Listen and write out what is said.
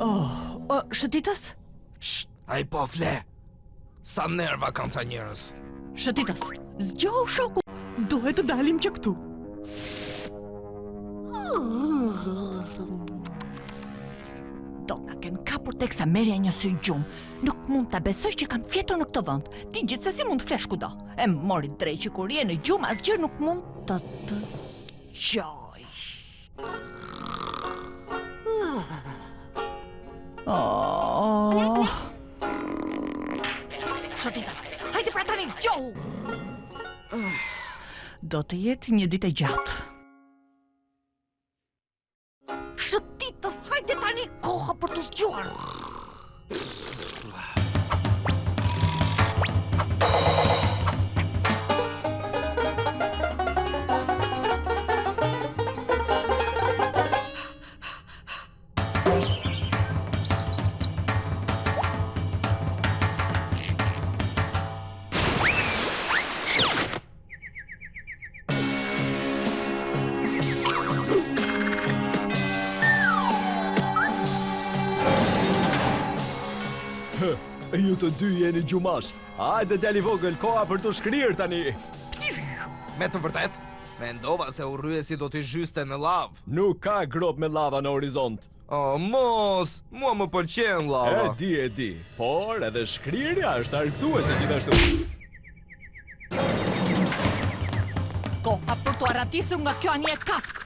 Oh, oh, shëtitës? Sht, ai po fle. Sa nerva kanë ca njerëz. Shëtitës, zgjohu shoku. Duhet të dalim që këtu. Do të na kenë kapur teksa merrja një sy gjumë. Nuk mund ta besoj që kam fjetur në këtë vend. Ti gjithsesi mund të flesh kudo. E mori dreqi kur je në gjumë, asgjë nuk mund të të zgjojë. Oh. Shëtitës, hajde pra tani, zgjohu! Do të jetë një ditë e gjatë. Shëtitës, hajde tani koha për t'u zgjuar. Ju të dy jeni gjumash. Hajde djalë i vogël, koha për t'u shkrirë tani. Me të vërtetë, mendova se urryesi do t'i zhyste në llavë. Nuk ka gropë me llava në horizont. Oh, mos, mua më pëlqen llava. E di, e di, por edhe shkrirja është argëtuese gjithashtu. Koha për t'u arratisur nga kjo anije kafkë.